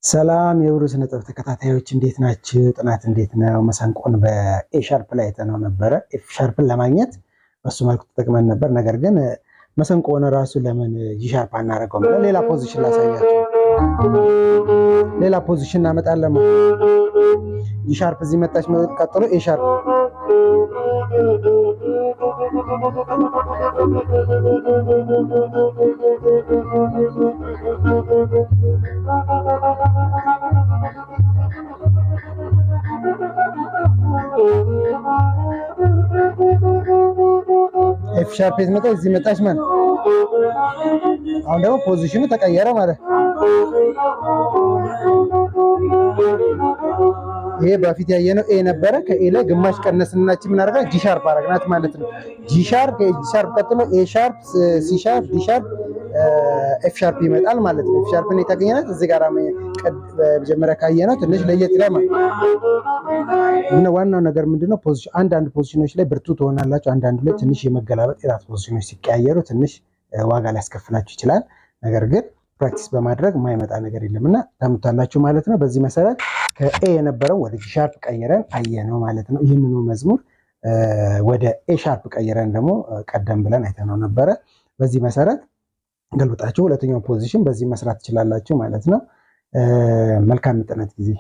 ሰላም የብሩህ ስነ ጥበብ ተከታታዮች፣ እንዴት ናችሁ? ጥናት እንዴት ነው? መሰንቆን በ A sharp ላይ አይተነው ነበረ። F sharp ን ለማግኘት በሱ መልኩ ተጠቅመን ነበር። ነገር ግን መሰንቆን ራሱ ለምን G sharp አናደርገውም ብለን ሌላ position ላሳያችሁ። ሌላ position እናመጣለን። G sharp እዚህ መጣች፣ ቀጥሎ A sharp፣ F sharp የት መጣች? እዚህ መጣች ማለት። አሁን ደግሞ position ኑ ተቀየረ ማለት። ይሄ በፊት ያየነው A ነበረ። ከ A ላይ ግማሽ ቀነስናች ምን አደረጋ? G sharp አረግናት ማለት ነው። G sharp፣ ከ G sharp ቀጥሎ A sharp፣ C sharp፣ D sharp፣ F sharp ይመጣል ማለት ነው። F sharp ን የታገኘናት እዚህ ጋር መጀመሪያ ካየነው ትንሽ ለየት ይላል ማለት እና ዋናው ነገር ምንድነው? position አንዳንድ ፖዚሽኖች ላይ ብርቱ ትሆናላችሁ፣ አንዳንዱ ላይ ትንሽ የመገላበጥ የራት ፖዚሽኖች ሲቀያየሩ ትንሽ ዋጋ ሊያስከፍላችሁ ይችላል። ነገር ግን practice በማድረግ የማይመጣ ነገር የለም እና ታምታላችሁ ማለት ነው። በዚህ መሰረት ከ A የነበረው ወደ G sharp ቀይረን አየነው ማለት ነው። ይህንኑ መዝሙር ወደ A sharp ቀይረን ደግሞ ቀደም ብለን አይተነው ነበረ። በዚህ መሰረት ገልብጣችሁ ሁለተኛው position በዚህ መስራት ትችላላችሁ ማለት ነው። መልካም የጥናት ጊዜ።